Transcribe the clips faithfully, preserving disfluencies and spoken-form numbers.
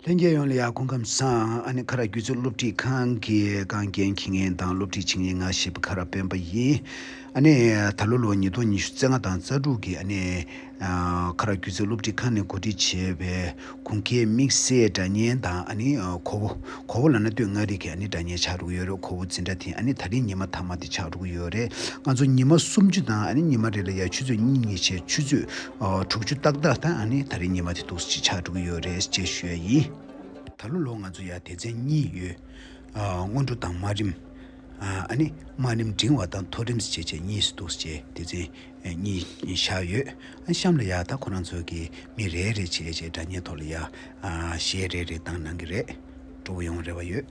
ལྷན་རྒྱས་ཡོངས་ལ་ཡང་སྐུ་ཁམས་བཟང་། ཨ་ནི་ཁ་རག་སྒྱུ་རྩལ་སློབ་ཁྲིད་ཁང་གི་རྐང་འགན་འཁྱེར་མཁན་དང་སློབ་ཁྲིད་བྱེད་མཁན་ང་ཞེས་པ་ཁ་རག་སྤེན་པ་ཡིན། ཨ་ནི་ད་ལོ་ལོ་ཉིས་སྟོང་ཉི་ཤུ་རྩ་ལྔ་དང་རྩ་དྲུག་གི་ཨ་ནི་ཁ་རག་སྒྱུ་རྩལ་སློབ་ཁྲིད་ཁང་ནས་གོ་སྒྲིག་བྱས་པའི་དགུན་ཁའི་དམིགས་བསལ་སྒྲ་སྙན་དང་ཨ་ནི་གོ་བོ། གོ་བོ་ལབ་ན་སྟོད་མངའ་རིས་ཀྱི་ཨ་ནི་སྒྲ་སྙན་ཆགས་འགྲོ་གི་ཡོད་རེད། གོ་བོ་འཛིན་གྲྭ་དེ་ཨ་ནི་ད་རིང་ཉི་མ་མཐའ་མ་དེ་ཆགས་འགྲོ་གི་ཡོད་རེད། ང་ཚོ་ཉི་མ་སུམ་ཅུ་དང་ཨ་ནི་ཉི་མ་རེ་ལ་ཡ་ཆུ་ཚོད་གཉིས་གཉིས་བྱས་ཆུ་ཚོད་ཨ་དྲུག་ཅུ་ཏག་ཏག་དང་ཨ་ནི་ད་རིང་ཉི་མ་དེ་འདུག་སེ་ཆགས་འགྲོ་གི་ཡོད་རེད་ཅེས་ཞུ་ཡ་ཡིན། ད་ལོ་ལོ་ང་ཚོ་ཡ་སྡེ་ཚན་གཉིས་ཡོད། ཨ་སྔོན་འགྲོ་དང་དམའ་རིམ། ཨ་ཨ་ནི་དམའ་རིམ་འབྲིང་བ་དང་མཐོ་རིམ་ཟེར་བྱས་གཉིས་སུ་འདུག་སེ་སྡེ་ཚན་གཉིས་བཞག་ཡོད། ཨ་གཤམ་ལ་ཡ་ད་ཁོ་རང་ཚོ་གི་མི་རེ་རེ་བྱས་བྱས་སྒྲ་སྙན་ཐོག་ལ་ཡ་ཨ་གཞས་རེ་རེ་བཏང་གནང་གི་རེད། སྤྲོ་པོ་ཡོང་རེ་བ་ཡོད།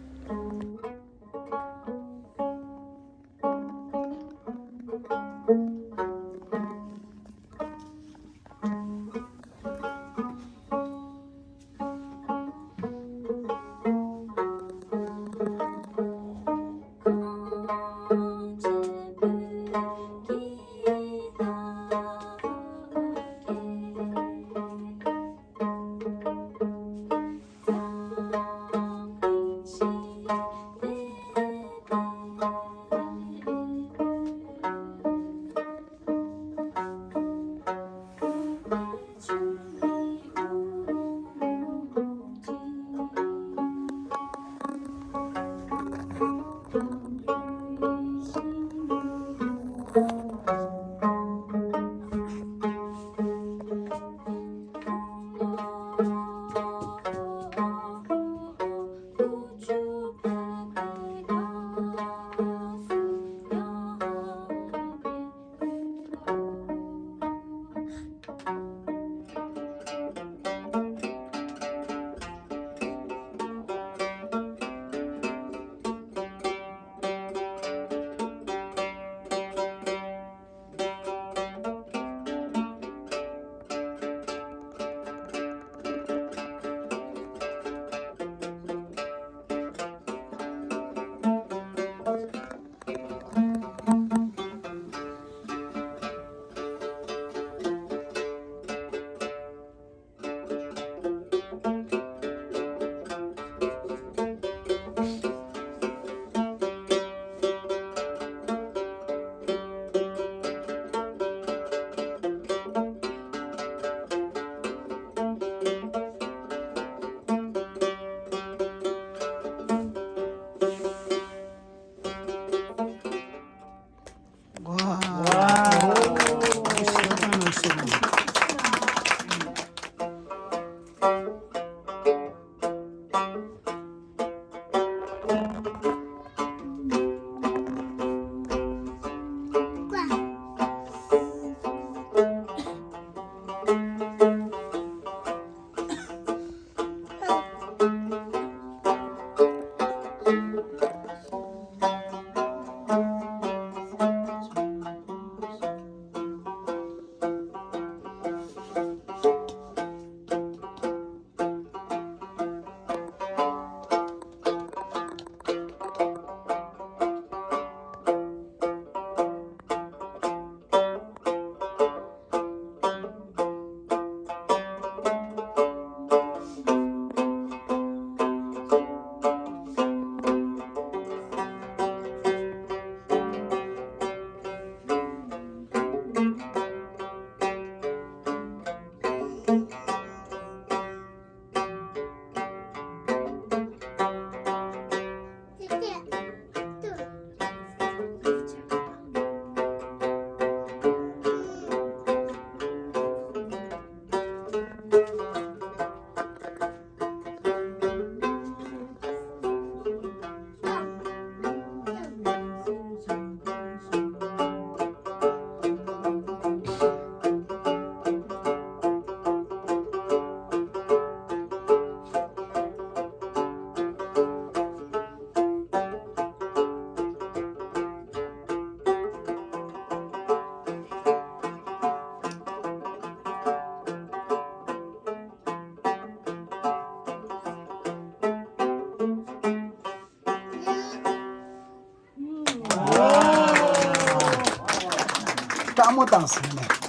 སྐྲག་མོ་བཏང་ཟིན་ནས།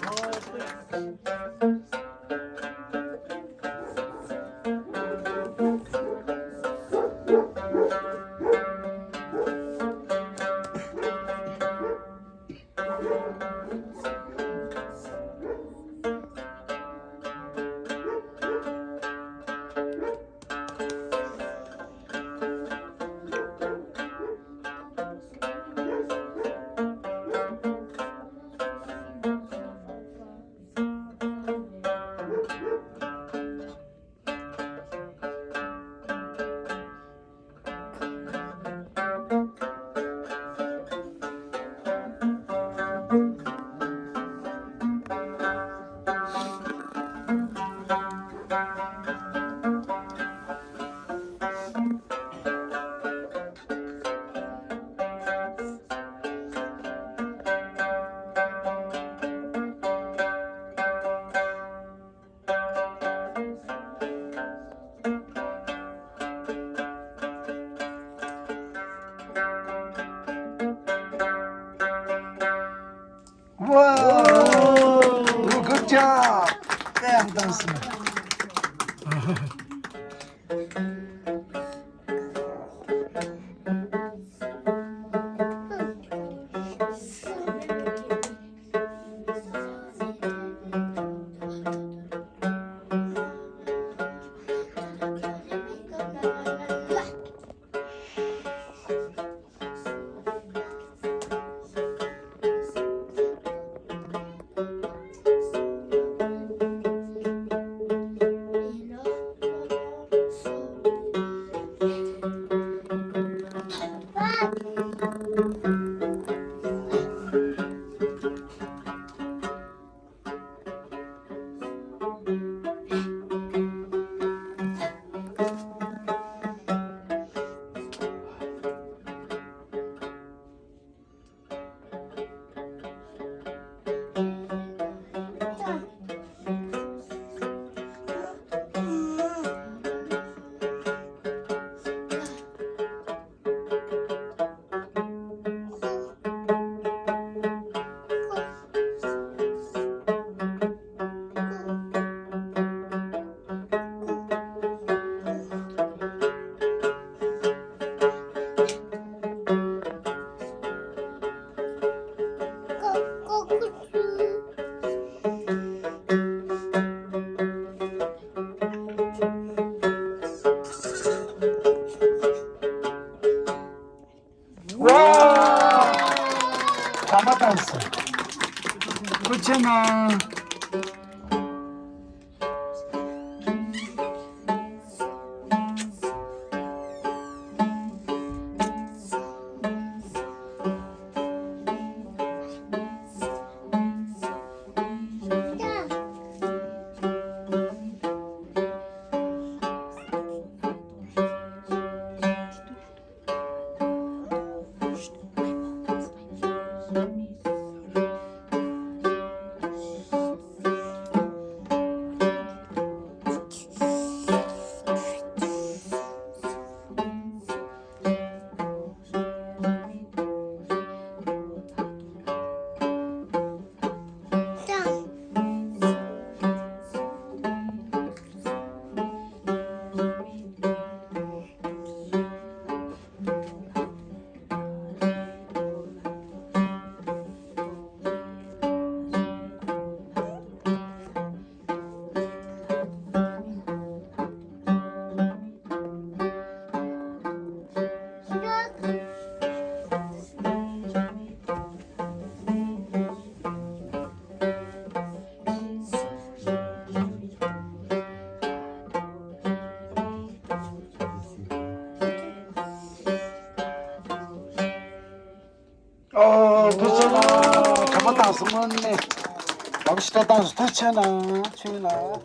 ཝའོ། བྱམས་པ་བཏང་སོང་། ཐུགས་རྗེ་གནང་། ཨོ། ཐུགས་རྗེ་གནང་། བྱམས་པ་བཏང་སོང་། དངོས་གནས་ལག་པ་ཞེ་དྲག་བཏང་སོང་། ཐུགས་རྗེ་གནང་། ཆུ་ཡིན་ལ། ཨོ།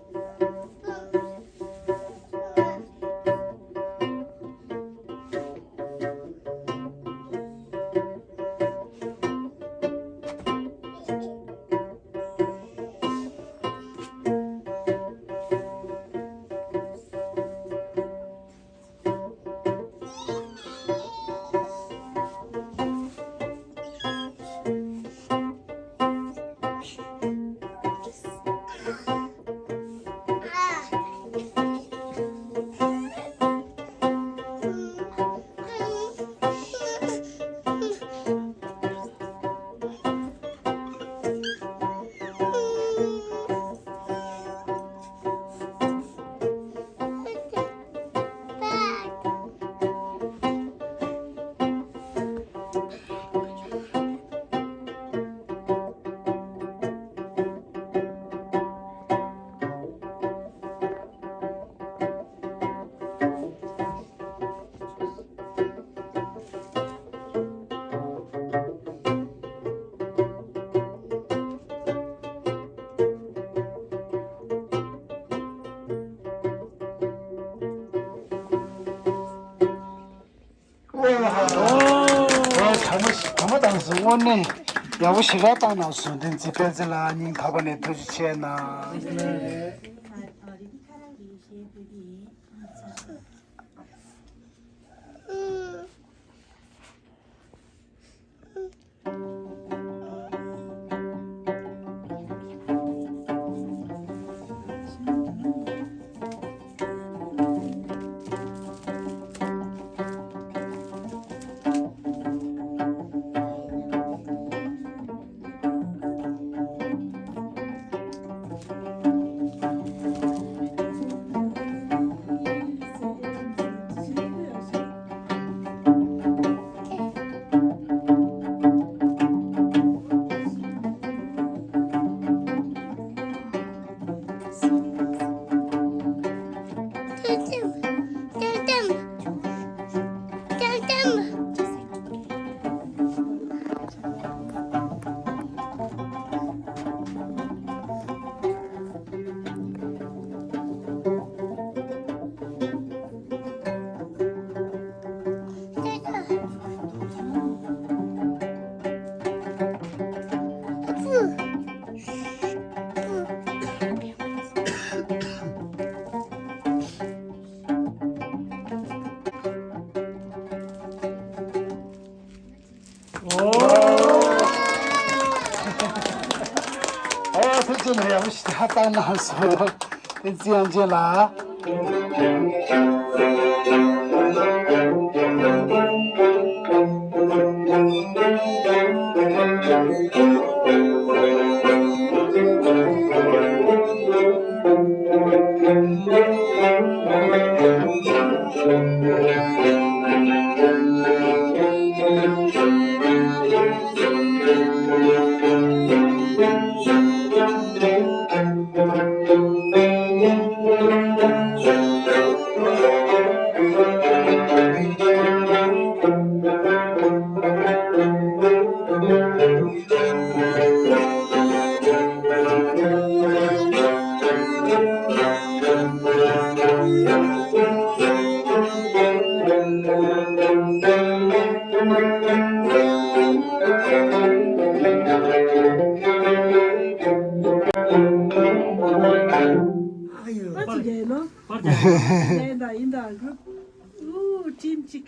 བྱམས་པ་བྱམས་པ་བཏང་སོང་། དངོས་གནས་ཡག་པོ་ཞེ་དྲག་བཏང་གནང་སོང་། བསྟན་འཛིན་དཔལ་བརྩེགས་ལགས། སྙིང་ཐག་པ་ནས་ཐུགས་རྗེ་ཆེ་གནང་། ཨོ་ཐུགས་རྗེ་ཆེ། ཡག་པོ་ཞིག་ད་བཏང་གནང་སོང་། བསྟན་འཛིན་དབྱངས་ཅན་ལགས། ཨ་ཡོ། པར་རྒྱག་ཡིན་ནོ། པར་རྒྱག་ཡིན། ཡིན་ད་ཡིན་ད། གུ་ཨུ་ཊིམ་གཅིག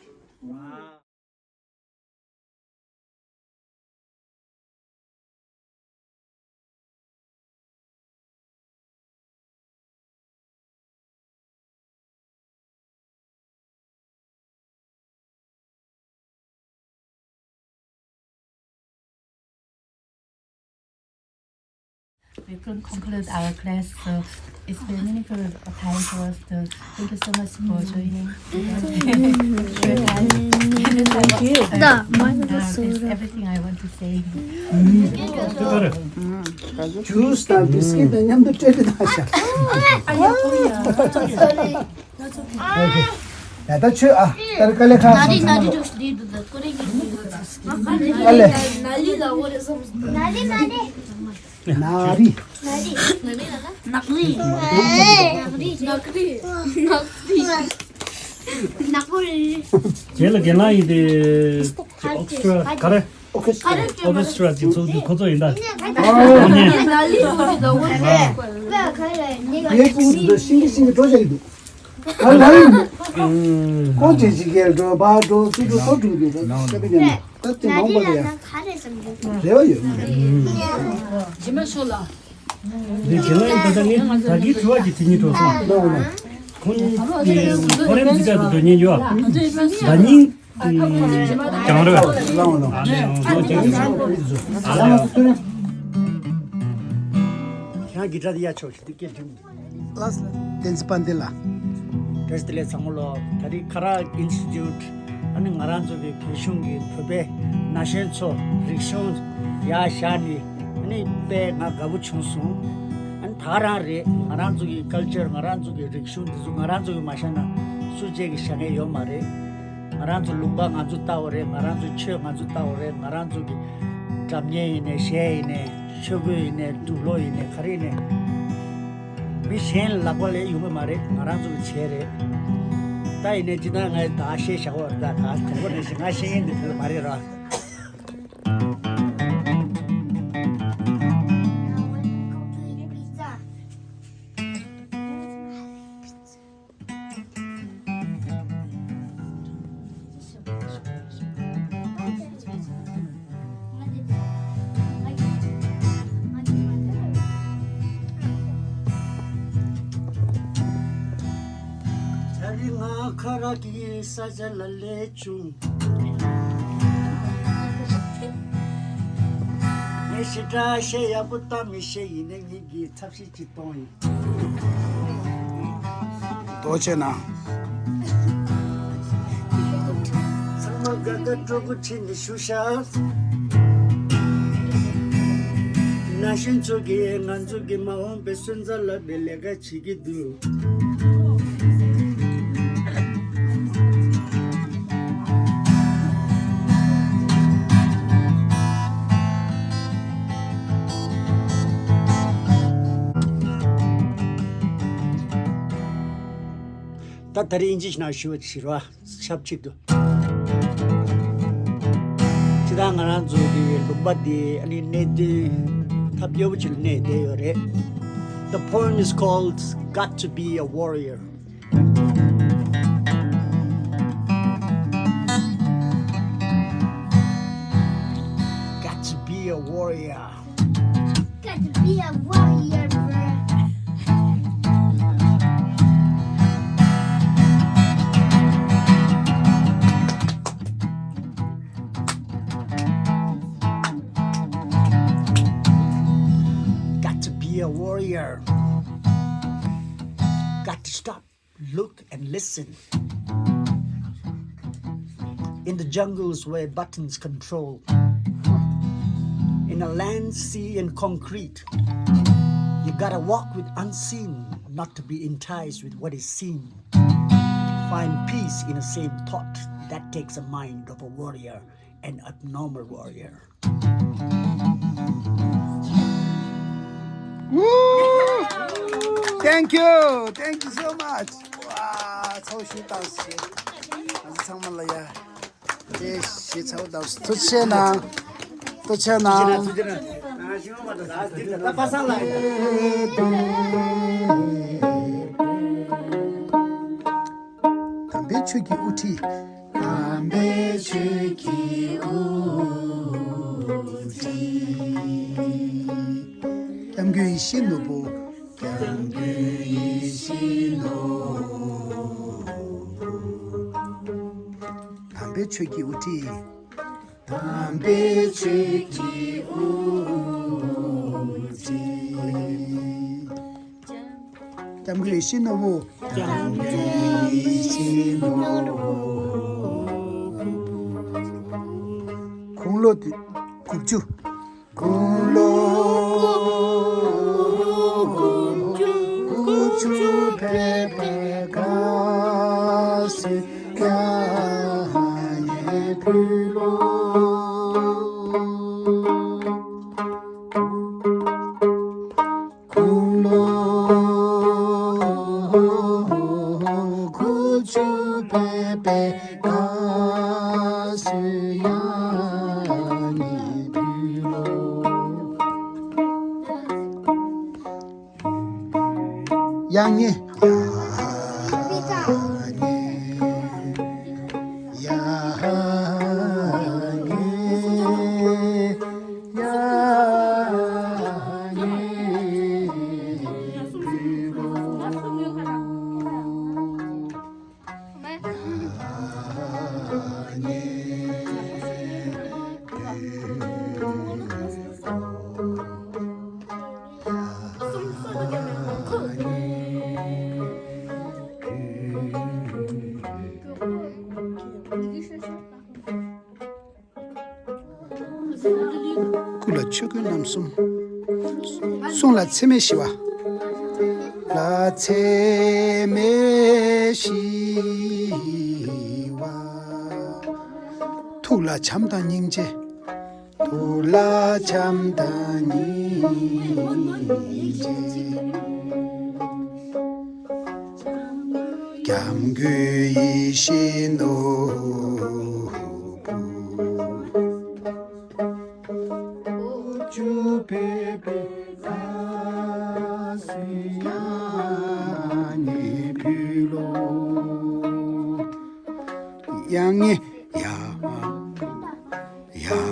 We can conclude our class, so it's been meaningful time for us to thank you so much for joining. Your time. Thank you. Да, мама. Uh, that's everything I want to say. ཇུས་དང་བིས་ཀིཊ་དང་མཉམ་དུ་སྤྲད་དེ་ད་ཤ། ཡ་ད་ཆོས་ཨ། ད་རེ་དཀའ་ལས་ཁག་སོང་ཚང་མ་ལོ། ཨ་ལེ། ནག་རི་ལ་འོ་རེད་བསམ་སོང་། ནག་རི་ནག་རི། ནག་རི། ནག་རི་ལ་ན། ནག་རི། ནག་རི། ནག་རི། ནག་རི། ནག་པོ་རེད། རྗེས་ལ་རྒན་ལགས་ཡིན་ཏེ། ཨོ་ཁེ་སི་ཊ་ར་ག་རེ། ཨོ་ཁེ་སི་ཊ་ར། ཨོ་ཁེ་སི་ཊ་ར་གཅིག་ཚོགས་འདུ་ཁོ་ཚོ་ཡིན་ད། ཨ་ནི། ནག་རི་ལ་འོ་རེད་བསམ་སོང་། ངའི་ཀུན་ཏུ་ཤིང་གི་ཤིང་གི་འགྲོ་བྱ་ཡི་འདུག་ཨ་ལ་ཡིན། ཁོང་ཅན་ཅིག་གེར་འགྲོ་བ་འགྲོ་སུ་འགྲོ་སོ་འགྲོ་འདུག་ད་ཤ་པི་ཉན་ད་ད་དེ་མང་པོ་ལ་ཡ། རེ་བ་ཡོད། རྗེས་མ་ཤོག་ལ། འདི་རྗེས་མ་ཡིན་ད་ལྟ་ངས་ད་གིན་དྲི་བ་ཅིག་དྲི་སྙིང་བྲོ་སོང་། ཁོང་གཉིས་ཕོ་རེམ་ཛི་ཀ་དུ་འགྲོ་མཁན་ཡོད། ད་ཉིན་ཀྱང་རེད། ལའོ་ལའོ། ཨ་ནི་ལོ་གཅིག་རེད། ཨ་ལ་ཡ། ཁྱེད་རང་གི་སྒྲ་དེ་ཡ་ཆོག་ཤི་དུ་སྐད་འགྲིམ། ལགས་སོ། བསྟན་འཛིན་དཔལ་ལྡན་ལགས། བཀྲ་ཤིས་བདེ་ལེགས་ཚང་མ་ལོ། ད་རིང་ཁ་རག་ཨིན་སི་ཊི་ཊུཊ་ཨ་ནི་ང་རང་ཚོ་གི་བོད་གཞུང་གི་བོད་པའི་ན་གཞོན་ཚོ་རིག་གཞུང་ཡར་བཞག་ནི་ཨ་ནི་དཔེ་ང་དགའ་པོ་བྱུང་སོང་། ཨ་ནི་ད་ག་རང་རེད། ང་རང་ཚོ་གི་ཀལ་ཅར་ང་རང་ཚོ་གི་རིག་གཞུང་འདི་ཚོ་ང་རང་ཚོ་གི་མ་བཞག་ན་སུ་གཅིག་གིས་བཞག་མཁན་ཡོད་མ་རེད། ང་རང་ཚོ་ལུང་པ་ང་ཚོ་ལྟ་བ་རེད། ང་རང་ཚོ་ཆོས་ང་ཚོ་ལྟ་བ་རེད། ང་རང་ཚོ་གི་སྒྲ་སྙན་ཡིན་ནའི་གཞས་ཡིན་ནའི་ཆོས་གོས་ཡིན་ནའི་དུག་ལོག་ཡིན་ནའི་ག་རེ་ཡིན་ནའི་མི་གཞན་ལག་པ་ལས་ཡོང་གི་མ་རེད། ང་རང་ཚོ་གི་བྱས་རེད། ད་ཡིན་ནའི་ཅི་ད་ངས་ད་བཤད་བཞག་པ་རེད། ད་ད་དེ་འགོ་ནས་ང་ཤེས་ཡིན་འདི་ཕེབས་མ་རེད་ར། ད་རིང་ང་ཁ་རག་གི་ས་ཆ་ལ་སླེབས་བྱུང་། ངས་ཞེ་དྲག་བཤད་ཡག་པོ་ད་མི་ཤེས། ཡིན་ནའི་ངེད་ཀྱིས་ཐབས་ཤེས་ཅིག་གཏོང་ཡིན། རྡོ་ཆེ་ན། ཚང་མ་དགའ་དགའ་སྤྲོ་པོ་ཁྲིད་ནས་བཞུགས་ཤག་ན་གཞོན་ཚོ་གིས་ང་ཚོ་གི་མ་འོངས་པའི་སོན་རྩ་བརླག་པའི་ལས་ཀ་བྱེད་ཀྱི་འདུག་ད་ད་རེས་ཨིན་ཇི་ནང་ཞུ་བ་ཞིག་རོ། ཞབས་ཕྱི་དུ། ཅི་ད་ང་རང་ཚོ་གི་ལུང་པ་འདི་ཨ་ནི་གནད་དོན་ཐབས་སྐྱོ་པོ་ཅིག་གནས་བསྡད་ཡོད་རེད། The poem is called Got to Be a Warrior. Got to be a warrior. Got to be a warrior, bro. Got to be a warrior. Got to stop, look and listen. In the jungles where buttons control, in a land, sea, and concrete, you gotta walk with unseen, not to be enticed with what is seen. Find peace in the same thought. That takes a mind of a warrior, an abnormal warrior. Woo! Thank you. Thank you so much. ཝ། ཚོགས་ཞུ་དང་ཞེས། ང་ཚོ་ཚང་མ་ལ་ཡ། དེ་ཞེས་ཚོགས་དང་ཐུགས་ཆེ་གནང་། ཐུགས་ཆེ་གནང་། དམ་པའི་ཆོས་ཀྱི་དབུ་ཁྲིད། དམ་པའི་ཆོས་ཀྱི་དབུ་ཁྲིད། སྐྱབས་མགོན་ཡིད་བཞིན་ནོར་བུ། སྐྱབས་མགོན་ཡིད་བཞིན་ནོར་བུ། དམ་པའི་ཆོས་ཀྱི་དབུ་ཁྲིད། དམ་པའི་ཆོས་ཀྱི་དབུ་ཁྲིད། སྐྱབས་མགོན་ཡིད་བཞིན་ནོར་བུ། སྐྱབས་མགོན་ཡིད་བཞིན་ནོར་བུ། དགུང་ལོ་དགུ་བཅུ། དགུང་ལོ་དགུ་བཅུ་ཕེབས་པའི་སྐབས་སུ་ཡང་ངས་ཕུལ་ལོ། དགུང་ལོ་དགུ་བཅུ་ཕེབས་པའི་སྐབས་སུ་ཡང་ངས་ཕུལ་ལོ། ཡང་ངས། ཡང་ངས། ཡང་ངས། ཡང་ངས། སྐུ་ལ་ཆོས་གོས་རྣམ་གསུམ། གསུང་ལ་ཚད་མེད་ཞི་བ། ལ་ཚད་མེད་ཞི་བ། ཐུགས་ལ་བྱམས་དང་སྙིང་རྗེ། ཐུགས་ལ་བྱམས་དང་སྙིང་རྗེ། སྐྱབས་མགོན་ཡིད་བཞིན་ནོར་བུ། དགུ་བཅུ་ཕེབས་པའི་སྐབས་སུ་ཡང་ངས་ཕུལ་ལོ། ཡང་ངས། ཡང་། ཡང་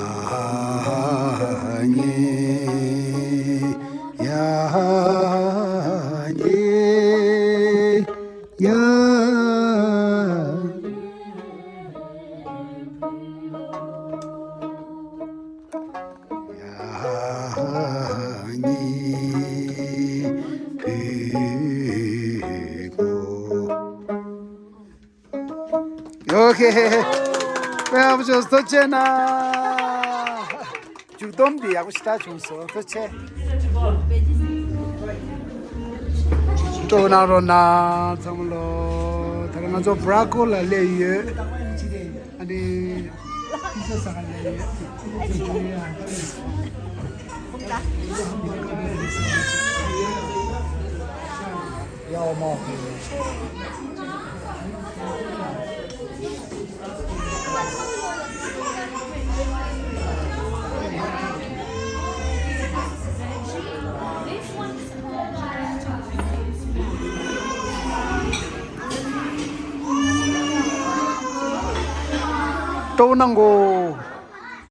ངས། ཡང་ངས། ཡང་། ཡང་ངས་ཕུལ་གོ། ཨོ་ཁེ། དཔེ་ཡག་པོ་བྱུང་། ཐུགས་རྗེ་གནང་། མཇུག་སྡོམ་འདི་ཡག་པོ་ཞེ་དྲག་བྱུང་སོང་། ཐུགས་རྗེ་ཆེ། སྤྲོ་གནང་རོགས་གནང་། ཚང་མ་ལོ། ད་རེས་ང་ཚོ་བྷ་ར་ཀོ་ལ་སླེབས་ཡོད། ཨ་ནི། ཡ་མ། སྤྲོ་པོ་གནང་གོ།